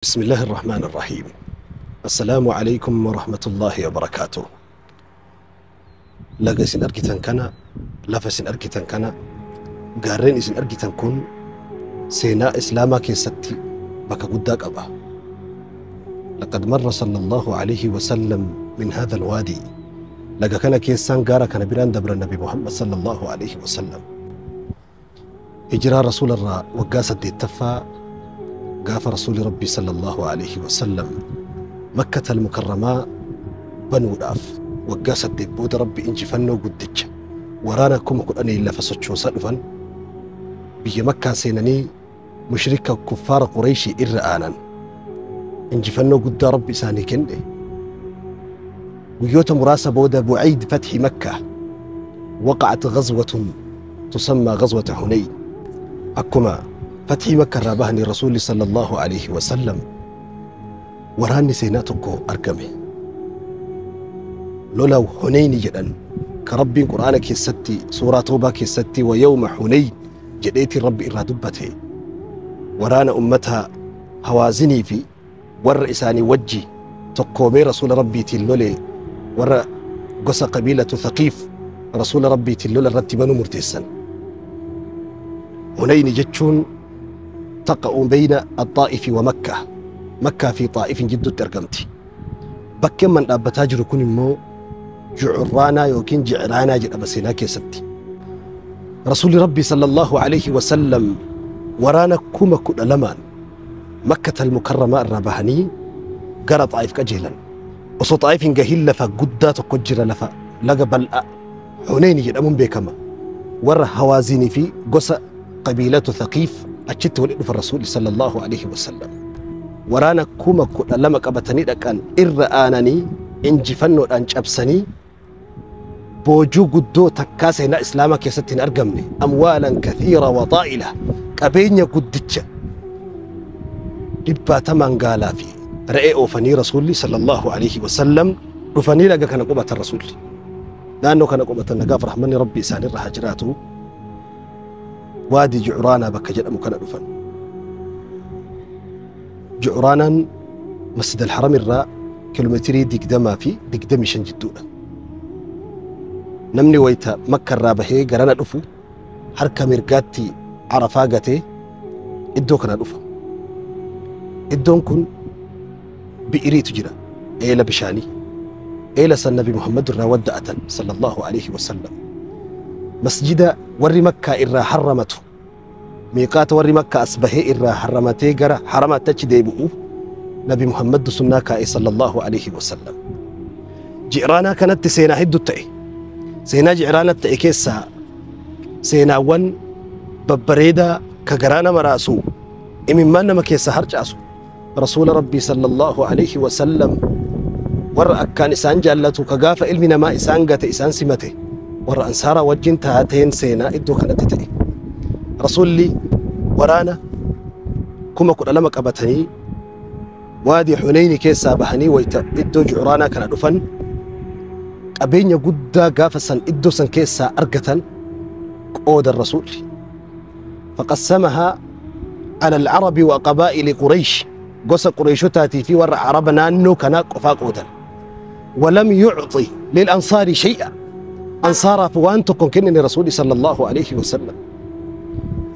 بسم الله الرحمن الرحيم. السلام عليكم ورحمة الله وبركاته. Laga isin argitan kana, lafa isin argitan kana, gaarreen isin argitan kun seenaa islaamaa keessatti bakka guddaa qaba. لقد مر صلى الله عليه وسلم من هذا الوادي. Laga kana keessaan gaara kana biraan dabra Nabi Muhammad صلى الله عليه وسلم. Hijiraa Rasuula irraa waggaa 8ffaa gaafa Rasuuli Rabbii صلى الله عليه وسلم Makkata al-Mukarramaa banuudhaaf waggaa 8 booda Rabbi injifannoo guddicha waraana 10,000 lafa sochoosaa dhufan biyya Makkaa seenanii mushrika kuffaara Qureeshii irra aanan injifannoo guddaa Rabbi isaanii kenne. Guyyoota muraasa booda bu'ayd fatxi Makkaa waqa'at ghazwatun tusammaa ghazwata Hunayn. Akkuma fatxii Makka irraa bahanii Rasuulli صلى الله عليه وسلم waraanni seenaa tokko argame. Lola Hunayni jedhan ka Rabbiin Qur'aana keessatti suuraa Toobaa keessatti wa yawma Hunayn jedheetiin Rabbi irraa dubbate. Waraana ummata Hawaazinii fi warra isaanii wajji tokkoomee Rasuula Rabbiitiin lole warra gosa qabiilatu Thaqiif Rasuula Rabbiitiin lola irratti banuu murteessan. Hunayni jechuun taqa'u bayna Axaa'ifi wa Makkaa. Makkaa fi Xaa'ifin jidduutti argamti. Bakkeen man dhaabbataa jiru kun immoo Jucurraanaa yookiin Jicraanaa jedhama seenaa keessatti. Rasuulli Rabbii صلى الله عليه وسلم waraana 12,000 Makkata al-Mukarramaa irraa bahanii gara Xaa'if qajeelan. Osoo Xaa'if hin gahin lafa guddaa tokko jira, lafa laga bal'aa Hunayni jedhamuun beekama. Warra Hawaazinii fi gosa qabiilatu Thaqiif achitti walitti dhufan Rasuulli صلى الله عليه وسلم. Waraana 12,000 qabatanii dhaqan irra aananii injifannoodhaan cabsanii boojuu guddoo takkaa seenaa islaamaa keessatti hin argamne amwaalan kathiira wa xaa'ila qabeenya guddicha dhibbaatamaan gaalaa fi re'ee oofanii Rasuulli صلى الله عليه وسلم dhufanii laga kana qubatan. Rasuulli naannoo kana qubatan, nagaaf rahmanni Rabbi isaanirra haa jiraatu. Waadi Jucraanaa bakka jedhamu kana dhufan. Jucraanaan Masjid al-Haram irraa kiiloomeetirii 20 fi 25 jidduudha. Namni wayita Makka irraa bahee garana dhufu harka mirgaatti Arafaa gatee iddoo kana dhufa. Iddoon kun bi'iriitu jira, eela bishaanii. Eela san Nabi Muhammad irraa wadda'atan صلى الله عليه وسلم. Masjida warri Makkaa irraa harramatu, miiqaata warri Makkaa as bahee irraa harramatee gara haramaatti achi deebi'uuf Nabi Muhammad sunnaa kaa'e صلى الله عليه وسلم. Ji'raanaa kanatti seenaa hedduu ta'e. Seenaa Ji'raanaa ta'e keessaa seenaawwan babbareedaa ka garaa nama raasu, imimmaan nama keessaa harcaasu, Rasuula Rabbii صلى الله عليه وسلم warra akkaan isaan jaallatu ka gaafa ilmi namaa isaan gate isaan simate warra ansaaraa wajjin taateen seenaa iddoo kanatti ta'e. Rasuulli waraana 12,000 qabatanii waadii Hunayni keessaa bahanii wayita iddoo Jucraanaa kana dhufan qabeenya guddaa gaafa san iddoo san keessaa argatan qoodan Rasuulli. فقسمها على العرب وقبائل قريش gosa Qureeshotaatii fi warra Araba naannoo kanaa qofaa qoodan. ولم يعطي للأنصار شيئا. أنصارا فوان تكون كنن رسول صلى الله عليه وسلم.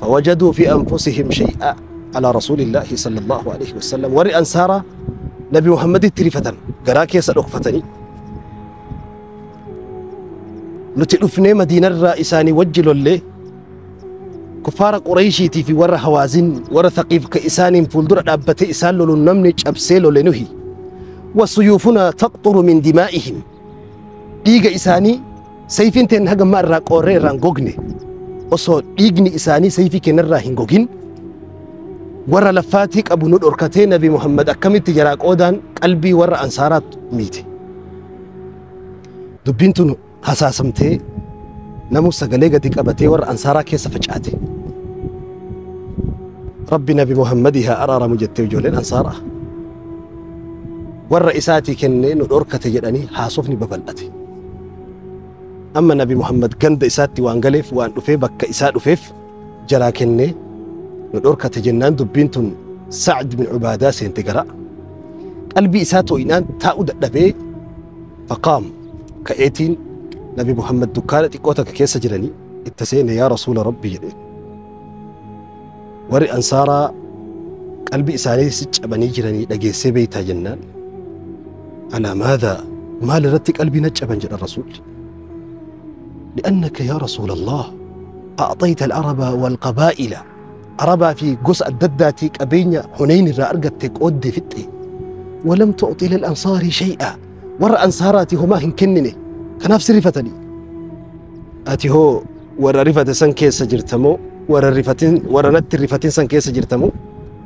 فوجدوا في أنفسهم شيئا على رسول الله صلى الله عليه وسلم. وري أنصارا نبي محمد تريفة قراكي سألقفتني نتلفني مدينة الرئيساني وجلوا اللي كفار قريشي في ور هوازن ور ثقيف كإسان فولدر أبتي إسان لولو نمنج أبسيلو لنهي وسيوفنا تقطر من دمائهم. dhiiga isaanii sayfiin teen haga ammaa irraa qoorree irraa hin gogne, osoo dhiigni isaanii sayfii keenyarraa hin gogin warra laffaatii qabu nu dhorkatee Nabi Muhammad akkamitti jaraa qoodaan qalbii warra ansaaraat miite. Dubbiin tun hasaasamtee namu sagalee gadi qabatee warra ansaaraa keessa facaate. Rabbi Nabi Muhammadii haa araaramu jettee ijoolleen ansaaraa. Warra isaatii kennee nu dhorkate jedhanii haasofni babal'ate. Amma Nabi Muhammad ganda isaatti waan galeef waan dhufee bakka isaa dhufeef jaraa kennee nu dhorkate jennaan dubbiin tun Sacd bin Cubaadaa seente gara qalbii isaa too'inaan taa'uu dadhabee faqaam ka'eetiin Nabi Muhammad dukkaana xiqqoo takka keessa jiranii itti seene yaa rasuula rabbi jedhe warri ansaaraa qalbii isaanii si cabanii jiranii dhageessee beeytaa jennaan alaa maadhaa maal irratti qalbii na caban jedha rasuulli لأنك يا رسول الله أعطيت العرب والقبائل عربا في قص الدداتي قبينيا حنين الرأرقت قد فتي ولم تعطي للأنصار شيئا ور أنصاراتي هما هنكنني كنفس رفتني أتي هو ور رفت سن كيس جرتمو ور رفتين ور نت رفتين سن كيس جرتمو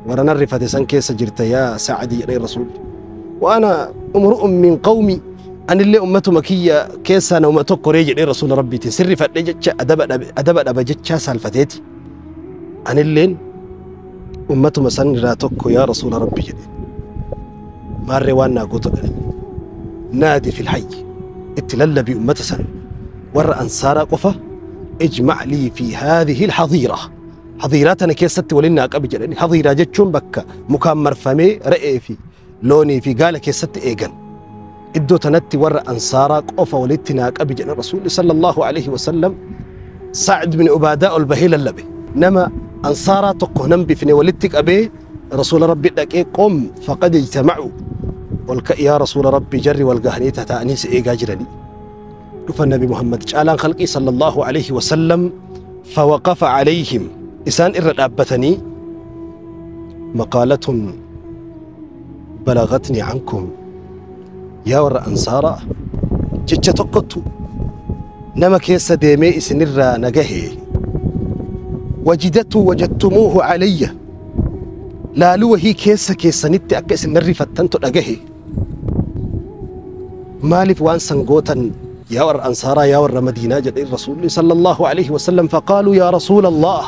ور نرفت سن كيس جرت يا سعدي يا رسول وأنا امرؤ من قومي أن اللي أمته مكية كيسا نومته قريج يا رسول ربي تسر فتجتش أدب أدب أدب سالفتيتي أن اللي أمته مسن راتك يا رسول ربي جدي ما روانا قطع نادي في الحي اتلل بأمته سن ور أنصار قفة اجمع لي في هذه الحظيرة حظيراتنا كيست ولنا قبل جلني حظيرة جتشون بكة مكان مرفمي رأي في لوني في قال كيست إيجن إدو تنتي ور أنصارك قفة ولتنا قبل جل الرسول صلى الله عليه وسلم سعد بن عبادة البهيل اللبي نما أنصارا تقهنم بفني ولتك أبي رسول ربي لك إيه قم فقد اجتمعوا والك يا رسول ربي جري والقهنيتها تأنيس إيجا جرني النبي محمد جعلان خلقي صلى الله عليه وسلم فوقف عليهم إسان إرد أبتني مقالة بلغتني عنكم يا ور أنصارا جتش تقطو نما كيس ديمي إسنرا نجهي وجدته وجدتموه علي لا لو هي كيس كيس نتي أكس نري فتنتو نجهي مالف وان سنغوتا يا ور أنصارا يا ور مدينة جد الرسول صلى الله عليه وسلم فقالوا يا رسول الله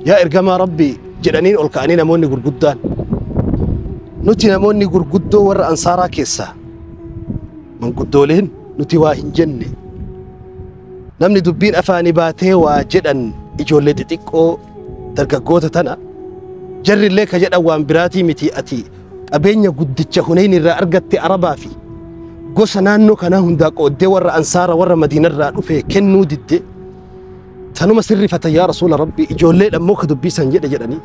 يا إرجما ربي جدانين ألقانين موني غرغدان نتي نموني غرغدو ور أنصارا كيسا من قدولين نتي واهن جنة نمني دبين أفاني باتي وجدان إجولي تتكو درقاقوتا تنا جري لك جدان وان براتي متي أتي أبين قدتش هنين الرا أرقتي أربا في gosa naannoo kanaa hundaa qooddee warra ansaara warra madiinarraa dhufe kennuu didde tanuma sirrifata yaa rasuula rabbii ijoollee dhammoo ka dubbisan jedhe jedhanii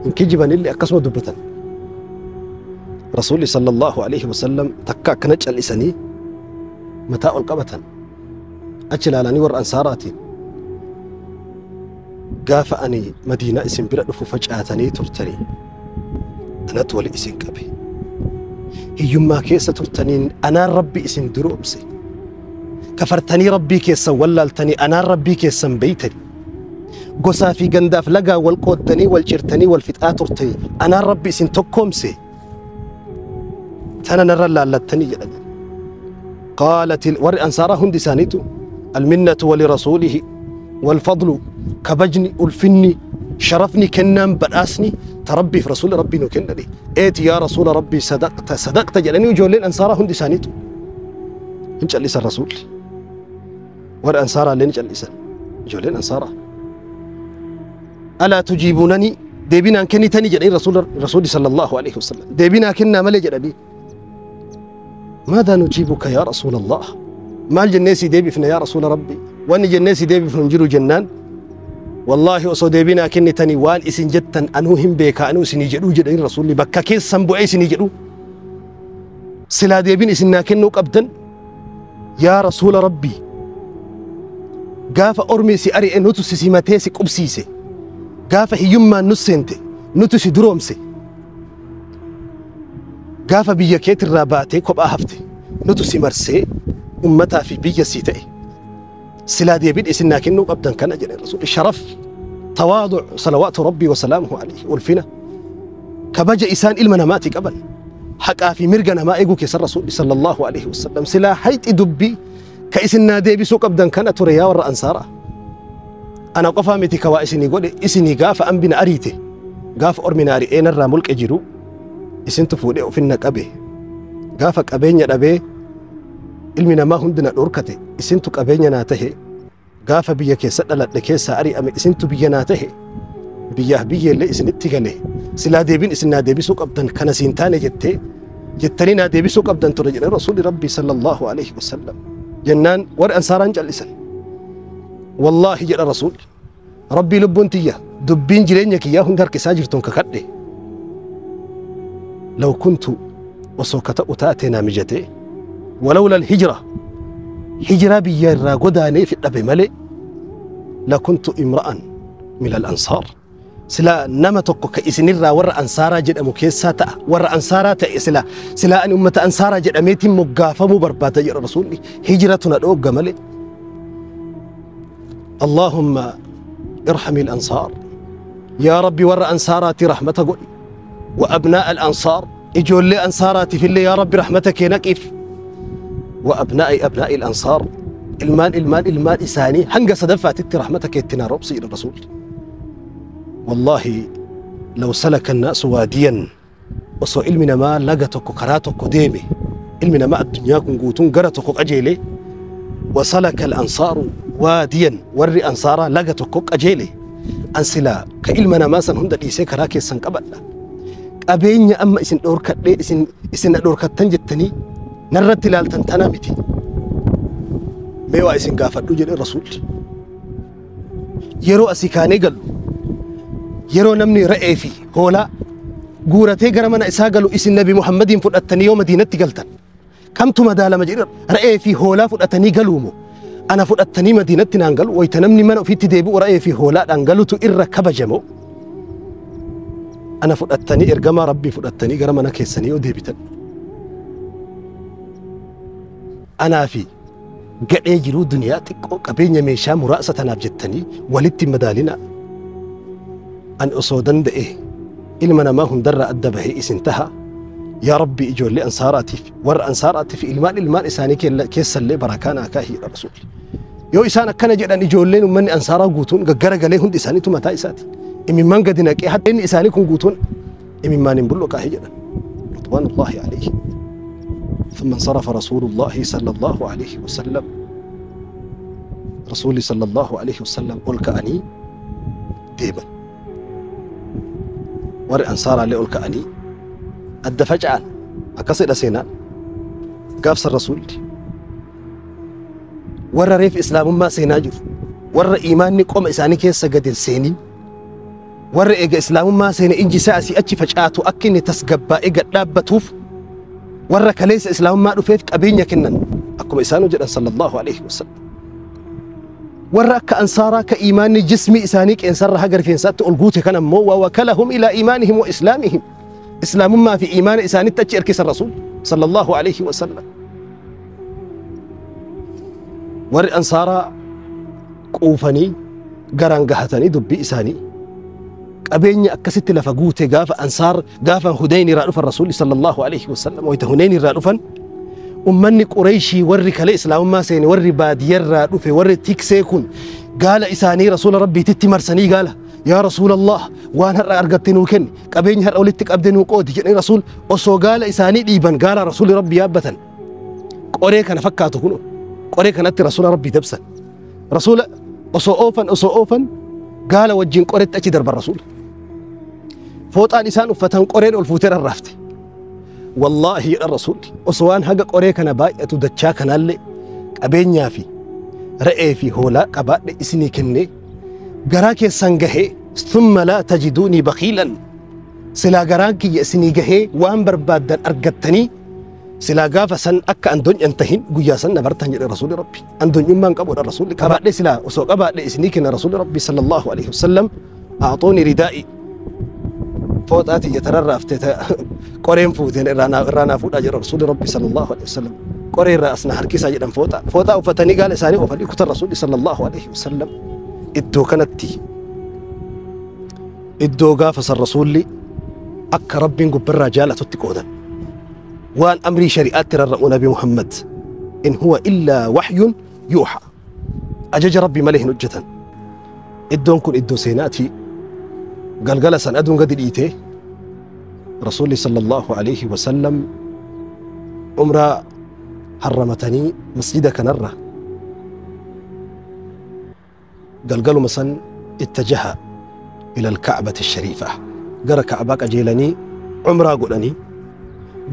hin kijibanillee akkasuma dubbatan. Rasuulli sallallahu alaihi wasallam takka akkana cal'isanii mataa ol qabatan achi ilaalanii warra ansaaraatiin gaafa ani madiinaa isin bira dhufu facaatanii turtanii anatu wali isin qabe. Hiyyummaa keessa turtaniin anaan rabbi isin duroomse kafartanii rabbii keessan wallaaltanii anaan rabbii keessan beeytanii gosaa fi gandaaf lagaa wal qooddanii wal cirtanii wal fixaa turtanii anaan rabbi isin tokkoomse tana narra laallattanii jedhani qaalat warri ansaaraa hundi isaaniitu alminnatu walirasuulihi walfadlu kabajni ulfinni شرفني كنان بداسني تربي في رسول ربي نو كنني ايتي يا رسول ربي صدقت صدقت جلني وجولين انصاره هندي سانيتو انجلس الرسول ور انصاره لين جلس جولين انصاره الا تجيبونني ديبنا كني تاني جلني رسول صلى الله عليه وسلم ديبنا كنا ملي جلني ماذا نجيبك يا رسول الله مال جنسي ديبي فينا يا رسول ربي وان جنسي ديبي في نجرو جنان والله osoo deebinaa kennitanii waan isin jettan anuu hin beeka anuu isinii jedhuu jedhanii rasuulli bakka keessan bu'ee isinii jedhu silaa deebin isin naa kennuu qabdan yaa rasuula rabbii gaafa ormi si ari'e nutu si simatee si qubsiise gaafa hiyyummaan nus seente nutu si duroomse gaafa biyya keetirraa baatee kophaa hafte nutu si marsee ummataa fi biyya sii ta'e سلا ديبين إسنا كنو قبدا كان أجل الرسول الشرف تواضع صلوات ربي وسلامه عليه والفنا كبجا إسان إلمنا ماتي قبل حقا في مرقنا ما إيقو كيس الرسول صلى الله عليه وسلم سلا حيت إدبي كإسنا ديبي سوق قبدا كان تريا ور أنصارا أنا قفا متي كوا إسني قولي إسني قاف أم بنا أريته قاف أرمنا أريئين الراملك أجرو إسن تفولي أفنك أبي قافك أبين يا ilmi namaa hundi na dhorkate isintu qabeenya naa tahe gaafa biyya keessa dhaladhe keessa ari'ame isintu biyya naa tahe biyyaaf biyyeellee isinitti gale Silaa deebiin isin naa deebisuu qabdan kana siin taane jettanii naa deebisuu qabdan ture jedhe rasuulli rabbii sallallahu alaihi wasallam. Jennaan warri ansaaraan callisan. Wallaahi jedha rasuulli rabbii lubbuun tiyya dubbiin jireenya kiyyaa hunda harka isaa jirtuun kakadhe. Law kuntu osoo ka ta'u taate naa mijatee walawla alhijra hijiraa biyya irraa godaanee fidhabe malee lakuntu imra'an min al-ansaar. Sila nama tokko ka isinirraa warra ansaaraa jedhamu keessaa ta'a warra ansaaraa ta'e sila ani ummata ansaaraa jedhameetiin moggaafamuu barbaada jedha rasuulli hijratu na dhoogga malee. Allahumma irhami al-ansaar yaa rabbi warra ansaaraati rahmata godhi wa abnaa al-ansaar ijoollee ansaaraatiif illee yaa rabbi rahmata kee naqiif wa abnaa'i abnaa'i al-ansaar ilmaan ilmaan ilmaan isaanii hanga sadaffaatitti rahmata keetti naa roobsi jedha rasuulli. والله لو سلك الناس واديا وصو علمنا ما لقتك كراتك ديمي علمنا ما الدنيا كن قرتك أجيلي وسلك الأنصار واديا وري أنصارا لقتك أجيلي أنسلا كعلمنا ما سن هند إيسي كراكي سنقبل أبين أما إسن دوركت لي إسن دوركت تنجتني نرت لالتنتنا متي ميوا إسن قافت وجل الرسول يرو أسيكاني قالوا yeroo namni re'ee fi hoolaa guuratee gara mana isaa galu isin nabi Muhammadiin fudhattanii yoo Madiinatti galtan kamtu madaalama jedhe re'ee fi hoolaa fudhatanii galuumo ana fudhattanii Madiinatti naan galu wayita namni mana ofiitti deebi'u re'ee fi hoolaadhaan galutu irra kabajamo ana fudhattanii ergamaa rabbii fudhattanii gara mana keessanii yoo deebitan anaa fi gadhee jiruu duniyaa xiqqoo qabeenya meeshaa muraasa tanaaf jettanii walitti madaalinaa. An osoo danda'e ilma namaa hundarraa adda bahee isin taha yaa rabbi ijoollee ansaaraatiif warra ansaaraatiif ilmaan ilmaan isaanii keessallee barakaa naa kaahi jedha rasuulli. Yoo isaan akkana jedhan ijoolleen ummanni ansaaraa guutuun gaggaragalee hundi isaaniitu mataa isaati. Imimmaan gadi naqee haddeen isaanii kun guutuun imimmaan hin bullo kaahee jedhan. Ridwaanullaahi alayhi. ثم انصرف رسول الله صلى الله عليه وسلم رسولي صلى الله عليه وسلم قل كأني ديما warri ansaaraallee ol ka'anii adda faca'an akkasidha seenaan gaafsan rasuulli warra reef islaamummaa seenaa jiru warra iimaanni qoma isaanii keessa gadi hin seenin warra eega islaamummaa seene inji isaa asii achi facaatu akka inni tasgabbaa'ee gad dhaabbatuuf warra kaleessa islaamummaa dhufeef qabeenya kennan akkuma isaanuu jedhan sallallahu alaihi wasallam. Warra akka ansaaraa ka iimaanni jismi isaanii qeensarra haga rifeensaatti ol guute kan ammoo wa wakalahum ilaa iimaanihim wa islaamihim islaamummaa fi iimaana isaanitti achi erkisan rasuul sallallahu alaihi wasallam. Warri ansaaraa quufanii garaan gahatanii dubbii isaanii qabeenya akkasitti lafa guute gaafa ansaar gaafa Hunayn irraa dhufan rasuulli sallallahu alaihi wasallam wayita Hunayn irraa dhufan ummanni Qurayshii warri kalee islaamummaa seene warri baadiyyarraa dhufe warri tiksee kun gaala isaanii rasuula rabbiititti marsanii gaala yaa rasuulallah waan har'a argatte nuu kenni qabeenya har'a walitti qabde nuu qoodi jedhanii rasuul osoo gaala isaanii dhiiban gaala rasuulli rabbi yaabbatan qoree kana fakkaatu kun qoree kanatti rasuula rabbii dabsan rasuula osoo oofan gaala wajjin qoretti achi darban rasuula fooxaan isaan uffatan qoreen ol fuutee rarraafte. Wallaahi jedha rasuulli osoo waan haga qoree kana baay'atu dachaa kanallee qabeenyaa fi re'ee fi hoolaa qabaadhe isinii kennee garaa keessan gahee thumma laa tajiduunii bakiilan silaa garaan kiyya isinii gahee waan barbaaddan argattanii silaa gaafa san akka andonyan tahin guyyaa san nabartan jedhe rasuulli rabbi andonyummaan qabuudha rasuulli qabaadhe silaa osoo qabaadhe isinii kenna rasuulli rabbi sallallahu alaihi wasallam a'xoonii ridaa'i fooxaa tiyya tararraaftee qoreen fuuteen irraa naa fuudhaa jedha rasuulli rabbi sallallahu alaihi wasallam qoree irraa asna harkisaa jedhan fooxaa uffatanii gaala isaanii oofanii kutan rasuulli sallallahu alaihi wasallam iddoo kanatti iddoo gaafa san rasuulli akka rabbiin gubbarraa jaalatutti qoodan waan amrii shari'aatti rarra'u nabi Muhammad in huwa illaa waxyun yuuxa ajaja rabbi malee hin hojjetan iddoon kun iddoo seenaatii galgala san aduun gadi dhiitee rasuulli sallallahu alaihi wasallam umraa harramatanii masjida kanarra galgaluma san ittajaha ila alkacbati ashariifa gara Ka'abaa qajeelanii umraa godhanii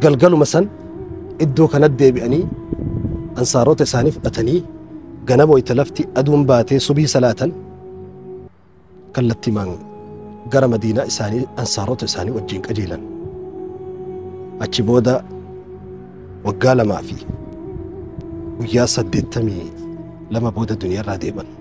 galgaluma san iddoo kanatti deebi'anii ansaarota isaanii fudhatanii ganama wayita lafti aduun baatee subii salaatan kallattimaan gara Madiinaa isaanii ansaarota isaanii wajjin qajeelan. Achi booda waggaa 2 fi guyyaa 82 booda duniyaarraa deeman.